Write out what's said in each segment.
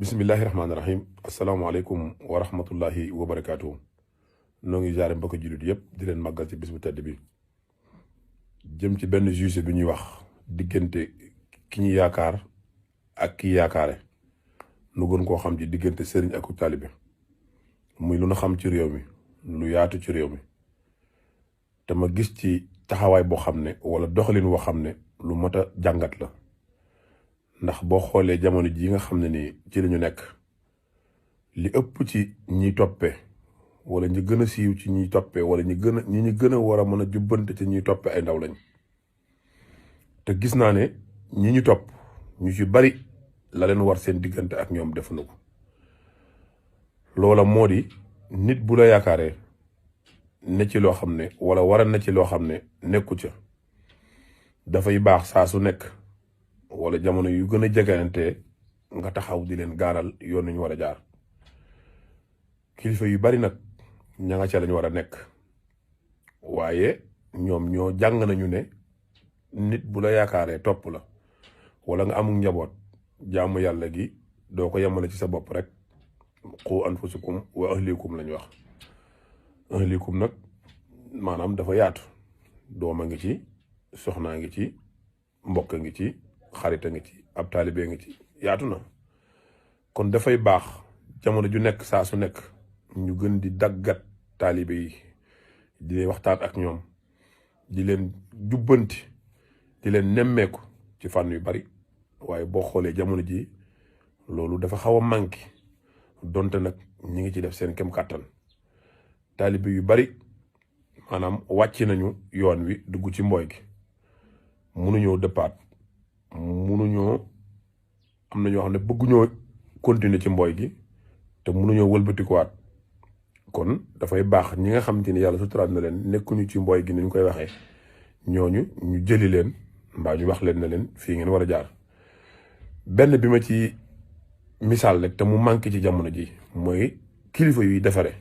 bismillahi rahmaani rahim asalaamaaleykum wa rahmatullahi wa barakaatu. noo ngi jaare mbokk jullit yëpp di leen màggal ci bis bu tedd bi jëm ci benn juge bi ñuy wax diggante ki ñu yaakaar ak ki yaakaare nu gën koo xam ci diggante sëriñ ak taalibe muy lu na xam ci réew mi lu yaatu ci réew mi te ma gis ci taxawaay boo xam ne wala doxalin woo xam ne lu mat a jàngat la. ndax boo xoolee jamono ji nga xam ne ni ci lañu nekk li ëpp ci ñiy toppee wala ñi gën a siiw ci ñiy toppee wala ñi gën a war a mën a jubbante ci ñiy toppee ay ndaw lañ te gis naa ne ñi ñu topp ñu ci bari la leen war seen diggante ak ñoom def na ko. loola moo di nit bu la yaakaaree ne ci loo xam ne wala war a ne ci loo xam ne nekku ca dafay baax saa su nekk wala jamono yu gën a jegeante nga taxaw di leen gaaral yoon nañu war a jaar. kilifa yu bari nag ña nga ca lañ war a nekk waaye ñoom ñoo jàng nañu ne nit bu la yaakaaree topp la wala nga amul njaboot jaamu yàlla gi doo ko yemale ci sa bopp rek qu anfusakum wa ahlikum lañ wax. ahlikum nag maanaam dafa yaatu, doom a ngi ci, soxnaa ngi ci, mbokk a ngi ci, xarita ngi ci, ab taalibe ngi ci, yaatu na. kon dafay baax jamono ju nekk saa su nekk ñu gën di daggat taalibe yi di leen waxtaan ak ñoom di leen jubbanti di leen nemmeeku ci fànn yu bari. waaye boo xoolee jamono ji loolu dafa xaw a manqué donte nag ñi ngi ci def seen kem kàttan. taalibe yu bari maanaam wàcc nañu yoon wi dugg ci mbooy gi, munuñoo dëppaat, munuñoo, am na ñoo xam ne bëgguñoo continuer ci mbooy gi te munuñoo wëlbatikuwaat. kon dafay baax ñi nga xamante ni yàlla suturaat na leen nekkuñu ci mbooy gi ni ñu koy waxee, ñooñu ñu jëli leen mbaa ñu wax leen ne leen fii ngeen war a jaar. benn bi ma ci misaal rek te mu manqué ci jamono ji mooy kilifa yuy defare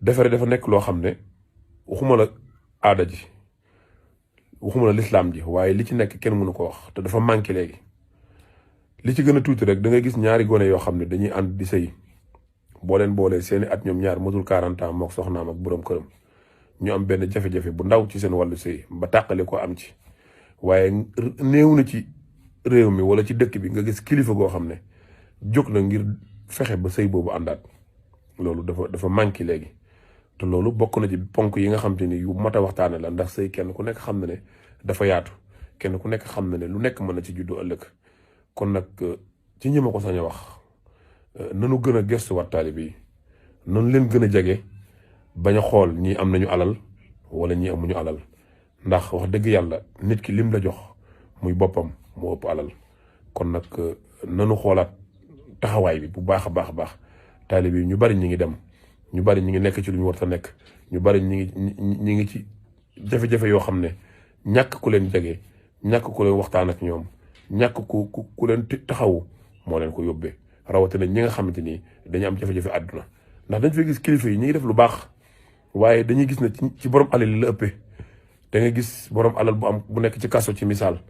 dafa nekk loo xam ne waxuma la aada ji waxuma la lislaam ji waaye li ci nekk kenn mënu ko wax te dafa manqué léegi. li ci gën a tuuti rek da ngay gis ñaari gone yoo xam ne dañuy ànd di sëy, boo leen boolee seeni at ñoom ñaar matul 40 ans mook soxnaam ak boroom këram ñu am benn jafe-jafe bu ndaw ci seen wàllu sëy ba tàqale ko am ci. waaye néew na ci réew mi wala ci dëkk bi nga gis kilifa goo xam ne jóg na ngir fexe ba sëy boobu àndaat. loolu dafa manqué léegi te loolu bokk na ci ponk yi nga xam te ni yu mat a waxtaane la, ndax sëy kenn ku nekk xam na ne dafa yaatu, kenn ku nekk xam na ne lu nekk mën na ci juddu ëllëg. kon nag ci ñi ma ko sañ a wax nanu gën a gëstuwaat taalibe yi, nanu leen gën a jege, bañ a xool ñii am nañu alal wala ñii amuñu alal. ndax wax dëgg yàlla nit ki lim la jox muy boppam moo ëpp alal. kon nag nanu xoolaat taxawaay bi bu baax a baax. taalibe yi ñu bari ñi ngi dem, ñu bari ñi ngi nekk ci lu ñu war a nekk, ñu bari ñi ngi ci jafe-jafe yoo xam ne ñàkk ku leen jege, ñàkk ku leen waxtaan ak ñoom, ñàkk ku leen taxawu moo leen ko yóbbee. rawatina ñi nga xamante ni dañu am jafe-jafe àdduna. ndax dañ fay gis kilifa yi ñi ngi def lu baax waaye dañuy gis ne ci borom alal yi la ëppee. da nga gis borom alal bu nekk ci kaso ci misaal,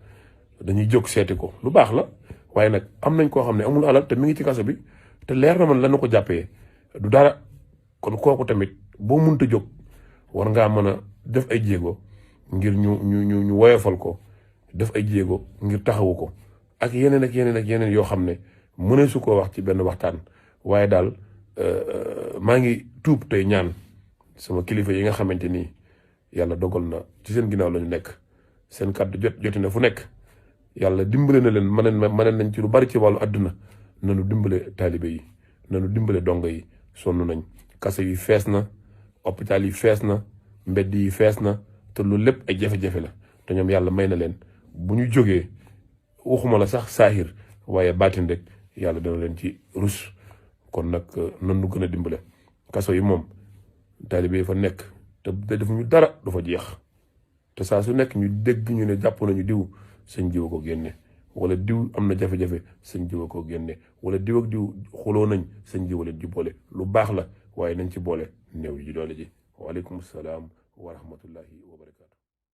dañuy jóg seeti ko, lu baax la. waaye nag am nañ koo xam ne amul alal te mi ngi ci kaso bi te leer na man lanu ko jàppee du dara. kon kooku tamit boo munta jóg war ngaa mën a def ay jéego ngir ñu woyofal ko, def ay jéego ngir taxawu ko ak yeneen yoo xam ne mënee su koo wax ci benn waxtaan. waaye daal maa ngi tuub tey ñaan sama kilifa yi nga xamante ni yàlla dogal na ci seen ginnaaw lañu nekk, seen kàddu joti na fu nekk, yàlla dimbale na leen mën nañ ci lu bari ci wàllu àdduna. nanu dimbale taalibe yi, nanu dimbale dongo yi, sonn nañ. kaso yi fees na, hôpital yi fees na, mbedd yi fees na, te loolu lépp ay jafe-jafe la. te ñoom yàlla may na leen bu ñu jógee waxuma la sax saahir waaye baatin rek yàlla dana leen ci rus. kon nag nan nu gën a dimbale. kaso yi moom taalibe yi fa nekk te defuñu dara du fa jeex, te saa su nekk ñu dégg ñu ne jàpp nañu diw, sëñ diw ko génne, wala diw am na jafe-jafe sëñ diw ko génne, wala diw ak diw xuloo nañ sëñ diw leen jubboole. lu baax la waaye nañ ci boole néew ji doole ji. waaleykum salaam wa rahmatullahi wa barakaatu.